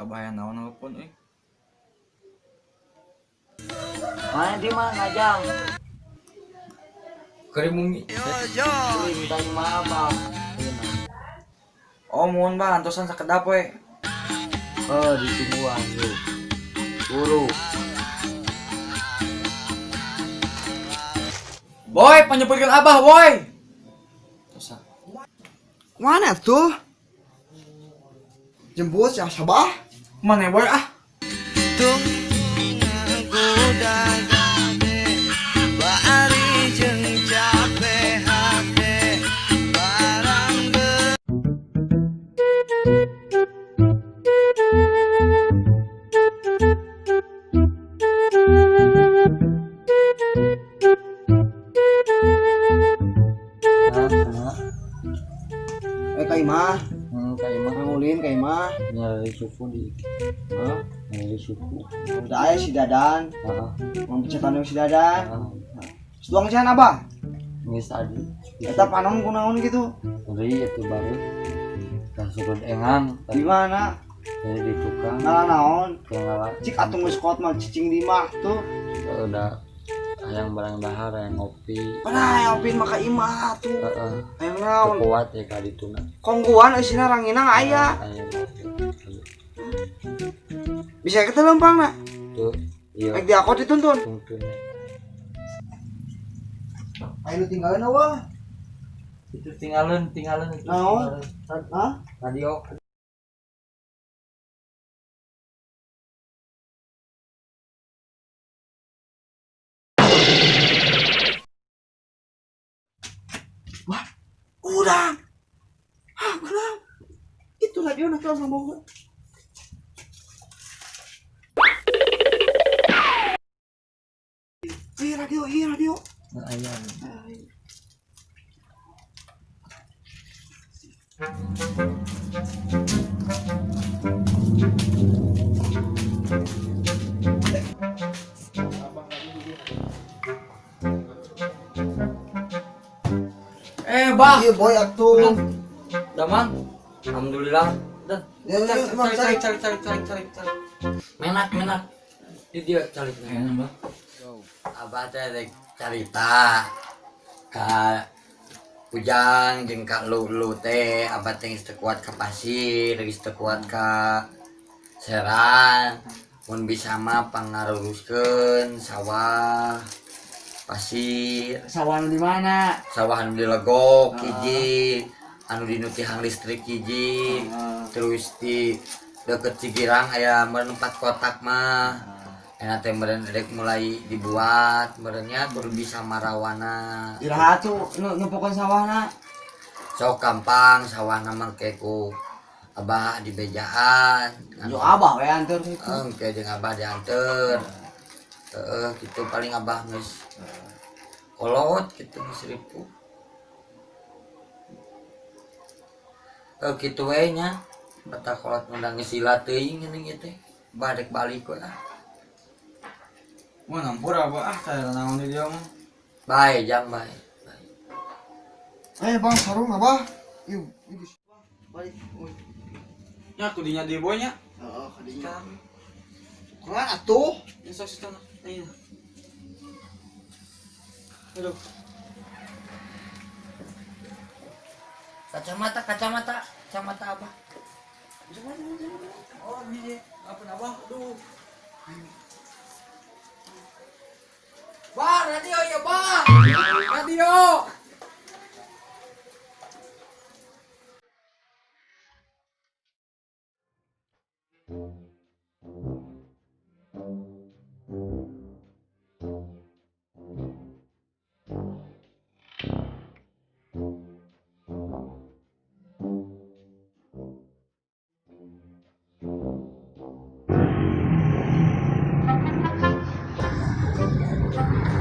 Abah aya naon nelpon euy. Mana di mah ngajang? Keur mumi. Euy, minta maaf, Bang. Oh, mohon Bah, antosan sakedap we. Oh, ditungguan yuk. Buru. Boy, panyebutkeun Abah, boy. Tosan. Mana tuh? Jemput si Sabah. Mana boy ah? Ka imah. Ka imah. Ngulin ka imah. Nyari suku di. Hah? Nyari suku. Udah aya si Dadan. Heeh. Mau pecetan si Dadan. Heeh. Tuang can Abah? Geus tadi. Eta panon kunaon gitu? Ngeri itu baru. Kasurut engang. Di mana? Jadi di tukang. Ngala naon? Ngala. Cik atuh geus kot mah cicing di imah tuh. Udah hayang barang dahar hayang ngopi. Mana ngopi mah ka imah tuh. Heeh. Hayang naon? Kuat ya ka dituna. Kongguan eusina ranginang aya. Bisa kita lempang na? Tuh. Iya. Rek diakot dituntun. Tuntun. Ayo nu tinggalin eueuh. Itu tinggalin, tinggalin itu. Naon? Hah? Radio. Wah, urang. Hah, urang. Itu radio nak sama gua. Ih, radio, ih, radio. Nah, ayam. Bah. Iya, boy atuh. Damang. Alhamdulillah. Dan. Ya, ya, Cari, cari, cari, cari, cari, cari. Menak, menak. Di dia cari kayaknya, Bah. Abah teh rek carita ka Ujang jeung ka Lulu teh, abah teh geus teu kuat ka pasir, geus teu kuat ka Serang. Mun bisa mah pangaruruskeun sawah pasir. Sawah di mana? Sawah anu di Legok hiji, anu di Nutihang listrik hiji, terus di deket Cigirang aya meureun 4 kotak mah. Enak teh meureun rek mulai dibuat, meureunnya kudu bisa marawana. Iraha tuh nu nupokeun sawahna? Sok gampang sawahna mah ke ku Abah di bejaan. Yo Abah we anteur kitu. Engke jeung Abah dianteur. Heeh, kitu paling Abah geus kolot kitu geus ripuh. Kitu we nya. Bata kolot ngundang geus sila teuing geuning ieu teh. Abah rek balik we ah. Wah, nampur Abah ah, saya naon di dia mah. Bae jam bae. Bang sarung Abah. Yuk, balik. Nya kudinya di boy nya. Heeh, kadinya. Kumaha atuh? Ya sok sana. Iya. Aduh. Kacamata, kacamata, kacamata Abah. Oh, ini apa Abah? Aduh. Bah, radio ya, Bah. Radio.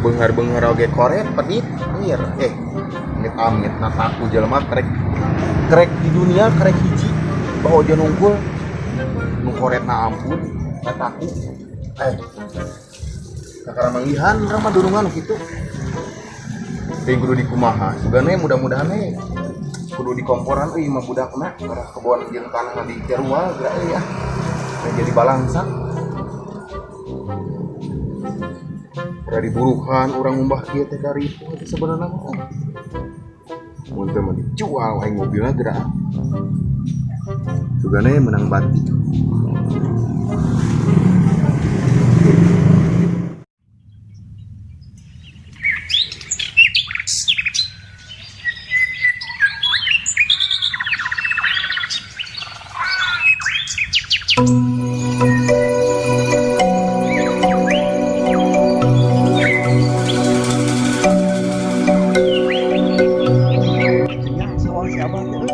Bengar-bengar oge koret pedit ngir amit amit nataku jelema krek krek di dunia krek hiji bawa dia nungkul nu koretna ampun nataku kakara manggihan urang mah durungan kitu teuing kudu dikumaha sugane mudah-mudahan kudu dikomporan euy mah budakna arah kebon jeung tanah di jarua geura euy ah. Saya jadi balangsa. Pernah diburuhan orang ngumbah kieu teh karipu teh sebenarnya mah. Mun teu mah dijual aing mobilna geura. Sugane menang batik. Ya, sawah si Abah teh euy.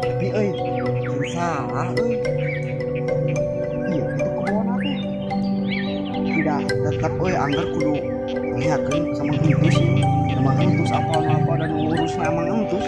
Tapi euy, sing salah euy. Iya, itu kebon teh. Tidak, tetap euy anggar kudu ngiakeun sama entus. Sama entus apa-apa dan ngurusna emang entus.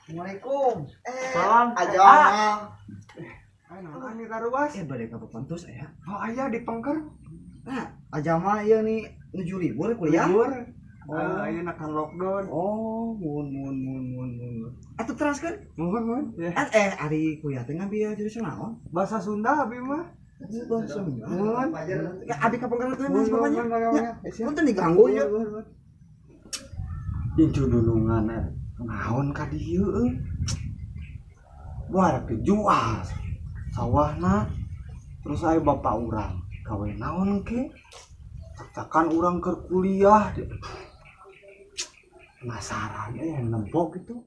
Assalamualaikum. Salam. Aja. Ayo naon nih taruas? Balik ka Papantus aya. Oh aya di pengker. Nah, aja mah ieu nih nuju libur kuliah. Libur. Oh. Ayeuna kan lockdown. Oh, mun mun mun mun mun. Atuh teraskeun. Muhun muhun. Ya. Ari kuliah teh ngambil jurusan naon? Bahasa Sunda abi mah. Bahasa Sunda. Muhun. Ya abi ka pengker teh mas Muhun bapaknya. muhun. Ya, punten diganggu ya. Incu dulungan naon ka dieu euy. Wah, rek dijual sawahna. Terus aya bapak urang gawe naon ke? Cak-cakan urang keur kuliah. Penasaran nempok gitu.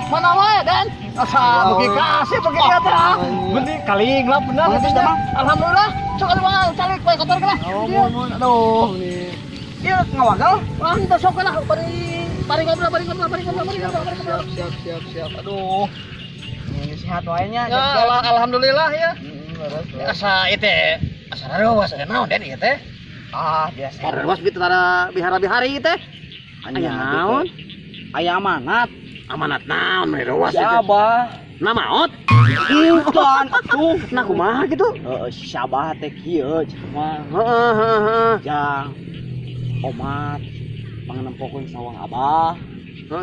Mana wae Dan? Asa beuki kasih beuki dia teh. Benih kaling lah bener. Alhamdulillah. Sok atuh mah calik wae kotor lah. Oh, muhun aduh. Ieu ngawagal. Wah, henteu sok lah bari bari ngobrol bari ngobrol bari ngobrol bari ngobrol bari ngobrol. Siap siap siap. Aduh. Ini sehat wae nya. Ya, alhamdulillah ya. Asa ieu teh asa raruas aya naon Den ieu teh? Ah, biasa. Raruas kitu tara bihara-bihari ieu teh. Aya naon? Aya amanat. Amanat naon meni ruas Si ieu teh? Abah. Na maot? Bukan atuh. Nah kumaha gitu? Heeh, si Abah teh kieu mah. Heeh heeh heeh. Jang. Omat pangenempokeun sawah Abah.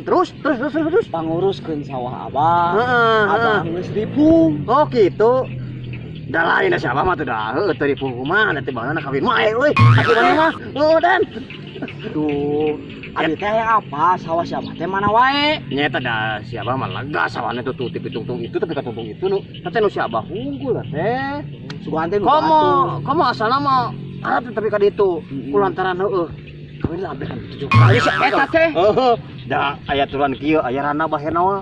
Terus terus terus terus. Panguruskeun sawah Abah. Heeh. Abah geus dipung. Oh gitu. Da lain da si Abah mah teh da heueuh teu dipung kumaha da teh baheula kawin wae euy. Akibatna mah heueuh Dan. Duh, abi teh hayang apa? Sawah si Abah teh mana wae? Nyata da si Abah mah lega sawahna tuh tuh tungtung itu tapi katungtung itu nu teh nu si Abah unggul lah teh. Sugan teh nu Komo, komo asalna mah arab tapi ka ditu kulantaran heueuh. Kawin lah hampir kan 7 kali si Abah. Eta teh. Heueuh. Da aya turuan kieu aya rana bahena mah.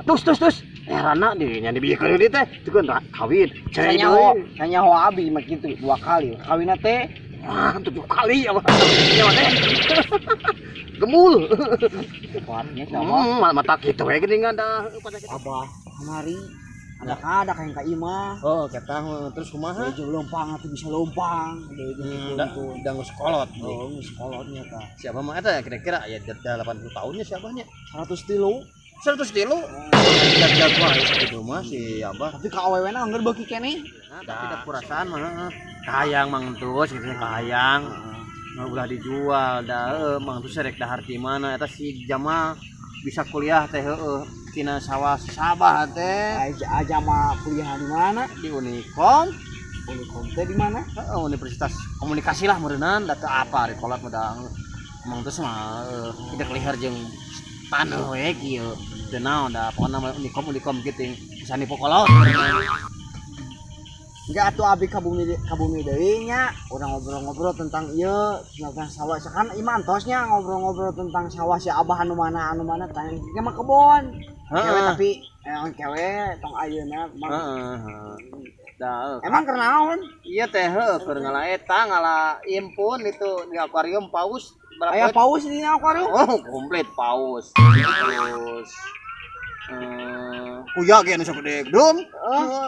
Terus terus terus. Rana di nya dibikeun deui teh. Itu kan kawin. Cerai deui. Sanyaho abi mah kitu 2 kali. Kawinna teh Wah, 7 kali ya, Pak. Ya, Pak. Gemul. Kuatnya si Abah. Mata kitu we geuningan da. Abah kamari Ada-ada kayak ka imah. Oh, ketang terus kumaha? Jeung leumpang atuh bisa leumpang. Da geus kolot. Oh, geus kolotnya tah. Siapa mah eta kira-kira aya 80 tahunnya siapanya? 103. 103. Jag-jag wae sakitu mah si Abah. Tapi ka awewena angger beuki keneh. Nah, tapi da perasaan mah heeh. Kahayang Mang Entus gitu kahayang. Mah ulah dijual da heueuh Mang Entus rek dahar ti mana eta si Jamal bisa kuliah teh heueuh tina sawah Sabah teh. Aja mah kuliah di mana? Di Unikom. Unikom teh di mana? Heeh, Universitas Komunikasi lah meureunnan da teu apa ari kolot mah da Mang Entus mah tidak liher jeung taneuh we kieu. Teu naon da pokona mah Unikom Unikom kitu bisa nipu kolot. Enggak atuh abi ka bumi deui nya, urang ngobrol-ngobrol tentang ieu, tentang sawah. Kan ieu antosnya ngobrol-ngobrol tentang sawah si Abah anu mana tanya ieu mah kebon. Kewe tapi kewe tong ayeuna mah. Heeh. Da emang keur naon? Ieu teh heueuh keur ngala eta ngala impun itu di akuarium paus berapa? Aya paus di akuarium? Oh, komplit paus. Terus kuya ge anu sok gede gedung.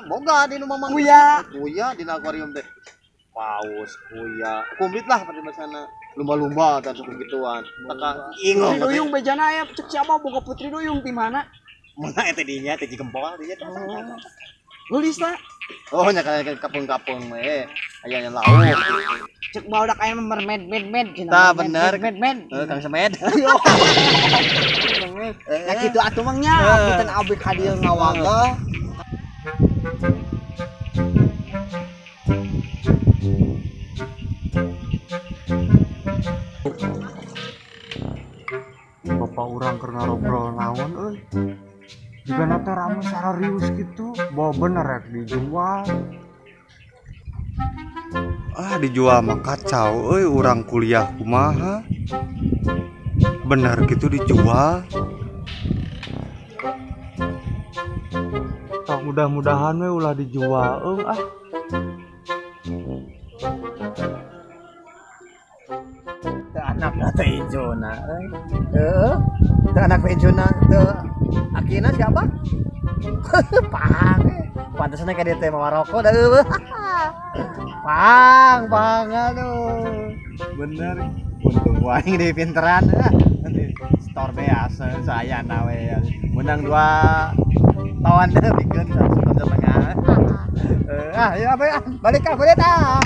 Boga di nu mamang. Kuya. Kuya di akuarium teh. Paus, kuya. Komplit lah pada sana. Lumba-lumba dan sok gituan. Taka ingo. Putri Duyung bejana aya cek si Abah boga Putri Duyung di mana? Mana eta dinya teh jigempol dinya teh. Leulis lah. Oh nya kapung-kapung we. Aya nya lauk. Cek barudak aya mermaid med med cenah. Tah bener. Med med. Heeh Kang Semed. Nah kitu atuh mang nya, punten abi ka dieu ngawagel. Bapak urang keur ngarobrol naon euy. Jigana teh rame sararius kitu, bawa bener rek dijual. Ah dijual mah kacau euy, urang kuliah kumaha. Bener gitu dijual. Tah mudah-mudahan we ulah dijual euy ah. Teu anakna teh ijona euy. Heueuh. Teu anak teh ijona teu akina siapa? Pang. Pantesan ka dieu teh mawa rokok da eueuh. Pang, pang aduh. Bener. Untung aing di pinteran. Store beas saya nawe menang 2 tahun deh bikin 1,5. Ah ya apa ya balik ah balik ah.